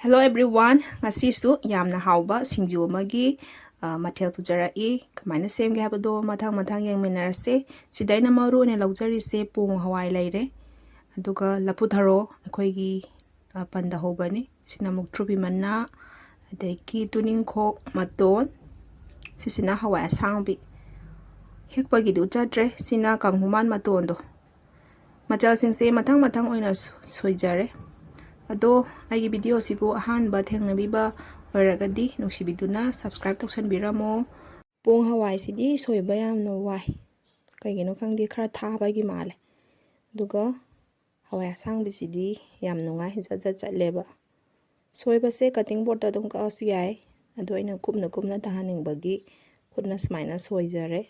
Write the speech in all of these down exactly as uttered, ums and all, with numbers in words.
Hello everyone, ꯉꯁꯤꯁꯨ ꯌꯥꯝꯅ ꯍꯥꯎꯕ ꯁꯤꯡꯖꯨ ꯑꯃꯒꯤ, ꯑ, ꯃꯊꯦꯜ ꯄꯨꯖꯔꯛꯏ꯫ ꯀꯃꯥꯏꯅ ꯁꯦꯝꯒꯦ ꯍꯥꯏꯕꯗꯣ ꯃꯊꯪ ꯃꯊꯪ ꯌꯦꯡꯃꯤꯟꯅꯔꯁꯦ꯫ ꯁꯤꯗ ꯑꯩꯅ ꯃꯔꯨ ꯑꯣꯏꯅ ꯂꯧꯖꯔꯤꯁꯦ ꯄꯣꯡ ꯍꯋꯥꯏ ꯂꯩꯔꯦ, ꯑꯗꯨꯒ ꯂꯐꯨ ꯊꯔꯣ ꯑꯩꯈꯣꯏꯒꯤ, ꯑ, ꯄꯟꯗ ꯍꯧꯕꯅꯤ꯫ ꯁꯤꯅ ꯃꯨꯛꯊ꯭ꯔꯨꯕꯤ ꯃꯅꯥ, ꯑꯗꯒꯤ ꯇꯨꯅꯤꯡꯈꯣꯛ ꯃꯇꯣꯟ, ꯁꯤꯁꯤꯅ ꯍꯋꯥꯏ ꯑꯁꯥꯡꯕꯤ꯫ ꯍꯦꯛꯄꯒꯤꯗꯤ ꯎꯠꯆꯗ꯭ꯔꯦ꯫ ꯁꯤꯅ ꯀꯥꯡꯍꯨꯃꯥꯟ ꯃꯇꯣꯟꯗꯣ꯫ ꯃꯆꯜꯁꯤꯡꯁꯦ ꯃꯊꯪ ꯃꯊꯪ ꯑꯣꯏꯅ ꯁꯣ-, ꯁꯣꯏꯖꯔꯦ꯫ ꯑꯗꯣ ꯑꯩꯒꯤ ꯚꯤꯗꯤꯑꯣꯁꯤꯕꯨ ꯑꯍꯥꯟꯕ ꯊꯦꯡꯅꯕꯤꯕ ꯑꯣꯏꯔꯒꯗꯤ ꯅꯨꯡꯁꯤꯕꯤꯗꯨꯅ subscribe ꯇꯧꯁꯟꯕꯤꯔꯝꯃꯣ꯫ ꯄꯣꯡ ꯍꯋꯥꯏꯁꯤꯗꯤ ꯁꯣꯏꯕ ꯌꯥꯝꯅ ꯋꯥꯏ꯫ ꯀꯩꯒꯤꯅꯣ ꯈꯪꯗꯦ, ꯈꯔ ꯊꯥꯕꯒꯤ ꯃꯥꯜꯂꯦ꯫ ꯑꯗꯨꯒ ꯍꯋꯥꯏ ꯑꯁꯥꯡꯕꯤꯁꯤꯗꯤ ꯌꯥꯝ ꯅꯨꯡꯉꯥꯏ, ꯖꯠ ꯖꯠ ꯆꯠꯂꯦꯕ꯫ ꯁꯣꯏꯕꯁꯦ cutting boardꯇ ꯑꯗꯨꯝ ꯀꯛꯑꯁꯨ ꯌꯥꯏ, ꯑꯗꯣ ꯑꯩꯅ ꯀꯨꯞꯅ ꯀꯨꯞꯅ ꯇꯥꯍꯟꯅꯤꯡꯕꯒꯤ ꯈꯨꯠꯅ ꯁꯨꯃꯥꯏꯅ ꯁꯣꯏꯖꯔꯦ꯫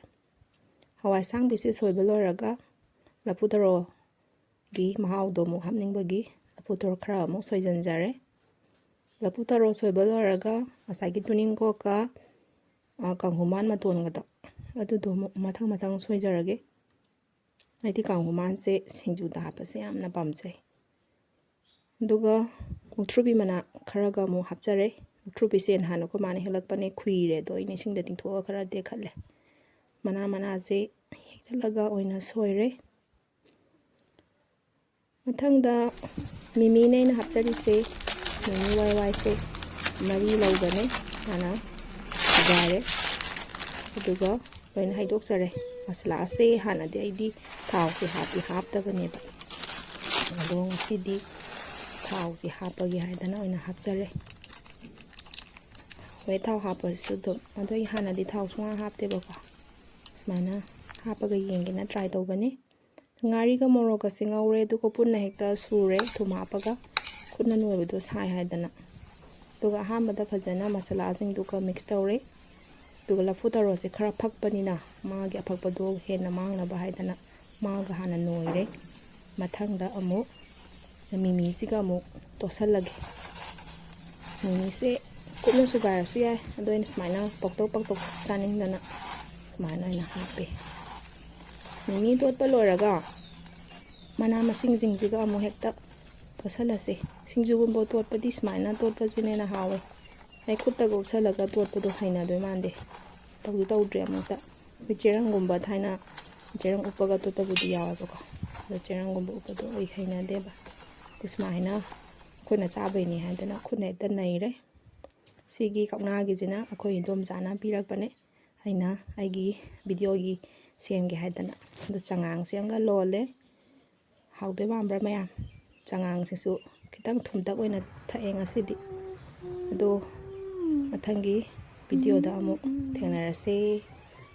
ꯍꯋꯥꯏ ꯑꯁꯥꯡꯕꯤꯁꯦ ꯁꯣꯏꯕ ꯂꯣꯏꯔꯒ ꯂꯐꯨ ꯊꯔꯣꯒꯤ ꯃꯍꯥꯎꯗꯣ ꯑꯃꯨꯛ ꯍꯥꯞꯅꯤꯡꯕꯒꯤ ꯂꯐꯨ ꯊꯔꯣ ꯈꯔ ꯑꯃꯨꯛ ꯁꯣꯏꯖꯟꯖꯔꯦ꯫ ꯂꯐꯨ ꯊꯔꯣ ꯁꯣꯏꯕ ꯂꯣꯏꯔꯒ ꯉꯁꯥꯏꯒꯤ ꯇꯨꯅꯤꯡꯈꯣꯛꯀ, ꯑ, ꯀꯥꯡꯍꯨꯃꯥꯟ ꯃꯇꯣꯟꯒꯗꯣ ꯑꯗꯨꯗꯣ ꯑꯃꯨꯛ ꯃꯊꯪ ꯃꯊꯪ ꯁꯣꯏꯖꯔꯒꯦ꯫ ꯑꯩꯗꯤ ꯀꯥꯡꯍꯨꯃꯥꯟꯁꯦ ꯁꯤꯡꯖꯨꯗ ꯍꯥꯞꯄꯁꯦ ꯌꯥꯝꯅ ꯄꯥꯝꯖꯩ꯫ ꯑꯗꯨꯒ ꯃꯨꯛꯊ꯭ꯔꯨꯕꯤ ꯃꯅꯥ ꯈꯔꯒ ꯑꯃꯨꯛ ꯍꯥꯞꯆꯔꯦ꯫ ꯃꯨꯛꯊ꯭ꯔꯨꯕꯤꯁꯦ ꯅꯍꯥꯟ ꯑꯩꯈꯣꯏ ꯃꯥꯅ ꯍꯦꯛꯂꯛꯄꯅꯦ, ꯈꯨꯏꯔꯦ, ꯑꯗꯣ ꯑꯩꯅ ꯏꯁꯤꯡꯗ ꯇꯤꯡꯊꯣꯛꯑꯒ ꯈꯔ ꯇꯦꯛꯈꯠꯂꯦ꯫ ꯃꯅꯥ ꯃꯅꯥꯁꯦ ꯍꯦꯛꯇꯠꯂꯒ ꯑꯣꯏꯅ ꯁꯣꯏꯔꯦ꯫ ꯃꯊꯪꯗ ꯃꯤꯃꯤꯅꯦ ꯑꯩꯅ ꯍꯥꯞꯆꯔꯤꯁꯦ꯫ ꯃꯤꯃꯤ ꯋꯥꯏ ꯋꯥꯏꯁꯦ ꯃꯔꯤ ꯂꯧꯕꯅꯦ, ꯍꯥꯟꯅ ꯁꯨꯒꯥꯏꯔꯦ꯫ ꯑꯗꯨꯒ ꯂꯣꯏꯅ ꯍꯩꯗꯣꯛꯆꯔꯦ꯫ ꯃꯁꯥꯂꯥꯁꯦ ꯍꯥꯟꯅꯗꯤ ꯑꯩꯗꯤ ꯊꯥꯎꯁꯦ ꯍꯥꯞꯇꯤ ꯍꯥꯞꯇꯕꯅꯦꯕ꯫ ꯑꯗꯣ ꯉꯁꯤꯗꯤ ꯊꯥꯎꯁꯦ ꯍꯥꯞꯄꯒꯦ ꯍꯥꯏꯗꯅ ꯑꯣꯏꯅ ꯍꯥꯞꯆꯔꯦ꯫ ꯍꯣꯏ, ꯊꯥꯎ ꯍꯥꯞꯄꯁꯨ ꯑꯗꯨꯝ, ꯑꯗꯣ ꯑꯩ ꯍꯥꯟꯅꯗꯤ ꯊꯥꯎ ꯁꯨꯡꯍꯥꯞ ꯍꯥꯞꯇꯦꯕꯀꯣ꯫ ꯁꯨꯃꯥꯏꯅ ꯍꯥꯞꯄꯒ ꯌꯦꯡꯒꯦꯅ try ꯇꯧꯕꯅꯤ꯫ ꯉꯥꯔꯤꯒ ꯃꯣꯔꯣꯛꯀꯁꯦ ꯉꯧꯔꯦ, ꯑꯗꯨꯒ ꯄꯨꯟꯅ ꯍꯦꯛꯇ ꯁꯨꯔꯦ ꯊꯨꯝ ꯍꯥꯞꯄꯒ꯫ ꯈꯨꯠꯅ ꯅꯣꯏꯕꯗꯣ ꯁꯥꯏ ꯍꯥꯏꯗꯅ꯫ ꯑꯗꯨꯒ ꯑꯍꯥꯟꯕꯗ ꯐꯖꯅ ꯃꯁꯥꯂꯥꯁꯤꯡꯗꯨꯒ mix ꯇꯧꯔꯦ꯫ ꯑꯗꯨꯒ ꯂꯐꯨ ꯊꯔꯣꯁꯦ ꯈꯔ ꯐꯛꯄꯅꯤꯅ ꯃꯥꯒꯤ ꯑꯐꯛꯄꯗꯣ ꯍꯦꯟꯅ ꯃꯥꯡꯅꯕ ꯍꯥꯏꯗꯅ ꯃꯥꯒ ꯍꯥꯟꯅ ꯅꯣꯏꯔꯦ꯫ ꯃꯊꯪꯗ ꯑꯃꯨꯛ ꯃꯤꯃꯤꯁꯤꯒ ꯑꯃꯨꯛ ꯇꯣꯠꯁꯜꯂꯒꯦ꯫ ꯃꯤꯃꯤꯁꯦ ꯀꯨꯞꯅ ꯁꯨꯒꯥꯏꯔꯁꯨ ꯌꯥꯏ, ꯑꯗꯣ ꯑꯩꯅ ꯁꯨꯃꯥꯏꯅ ꯄꯣꯛꯇꯣꯛ ꯄꯣꯛꯇꯣꯛ ꯆꯥꯅꯤꯡꯗꯅ ꯁꯨꯃꯥꯏꯅ ꯑꯣꯏꯅ ꯍꯥꯞꯄꯦ꯫ ꯃꯤꯃꯤ ꯇꯣꯠꯄ ꯂꯣꯏꯔꯒ ꯃꯅꯥ ꯃꯁꯤꯡꯁꯤꯡꯁꯤꯒ ꯑꯃꯨꯛ ꯍꯦꯛꯇ ꯀꯣꯠꯁꯜꯂꯁꯦ꯫ ꯁꯤꯡꯖꯨꯒꯨꯝꯕ ꯇꯣꯠꯄꯗꯤ ꯁꯨꯃꯥꯏꯅ ꯇꯣꯠꯄꯁꯤꯅ ꯍꯦꯟꯅ ꯍꯥꯎꯋꯦ꯫ ꯑꯩ ꯈꯨꯠꯇꯒ ꯎꯞꯁꯜꯂꯒ ꯇꯣꯠꯄꯗꯣ ꯍꯩꯅꯗꯣꯏ ꯃꯥꯟꯗꯦ꯫ ꯇꯧꯗꯤ ꯇꯧꯗ꯭ꯔꯦ ꯑꯃꯨꯛꯇ꯫ ꯑꯩꯈꯣꯏ ꯆꯦꯔꯪꯒꯨꯝꯕ ꯊꯥꯏꯅ ꯆꯦꯔꯪ ꯎꯞꯄꯒ ꯇꯣꯠꯄꯕꯨꯗꯤ ꯌꯥꯎꯋꯦꯕꯀꯣ꯫ ꯑꯗꯣ ꯆꯦꯔꯪꯒꯨꯝꯕ ꯎꯞꯄꯗꯣ ꯑꯩ ꯍꯩꯅꯗꯦꯕ꯫ ꯑꯗꯨ ꯁꯨꯃꯥꯏꯅ ꯑꯩꯈꯣꯏꯅ ꯆꯥꯕꯩꯅꯦ ꯍꯥꯏꯗꯅ ꯈꯨꯠꯅ ꯍꯦꯛꯇ ꯅꯩꯔꯦ꯫ ꯁꯤꯒꯤ ꯀꯧꯅꯥꯒꯤꯁꯤꯅ ꯑꯩꯈꯣꯏ ꯏꯟꯗꯣꯝꯆꯥꯅ ꯄꯤꯔꯛꯄꯅꯦ꯫ ꯑꯩꯅ ꯑꯩꯒꯤ ꯚꯤꯗꯤꯑꯣꯒꯤ ꯁꯦꯝꯒꯦ ꯍꯥꯏꯗꯅ꯫ ꯑꯗꯣ ꯆꯉꯥꯡꯁꯦ ꯑꯃꯒ ꯂꯣꯜꯂꯦ꯫ ꯍꯥꯎꯗꯣꯏ ꯃꯥꯟꯕ꯭ꯔꯥ ꯃꯌꯥꯝ? ꯆꯉꯥꯡꯁꯤꯁꯨ ꯈꯤꯇꯪ ꯊꯨꯝꯇꯛ ꯑꯣꯏꯅ ꯊꯛꯑꯦ ꯉꯁꯤꯗꯤ꯫ ꯑꯗꯣ ꯃꯊꯪꯒꯤ ꯚꯤꯗꯤꯑꯣꯗ ꯑꯃꯨꯛ ꯊꯦꯡꯅꯔꯁꯦ꯫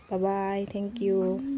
Bye bye, thank you꯫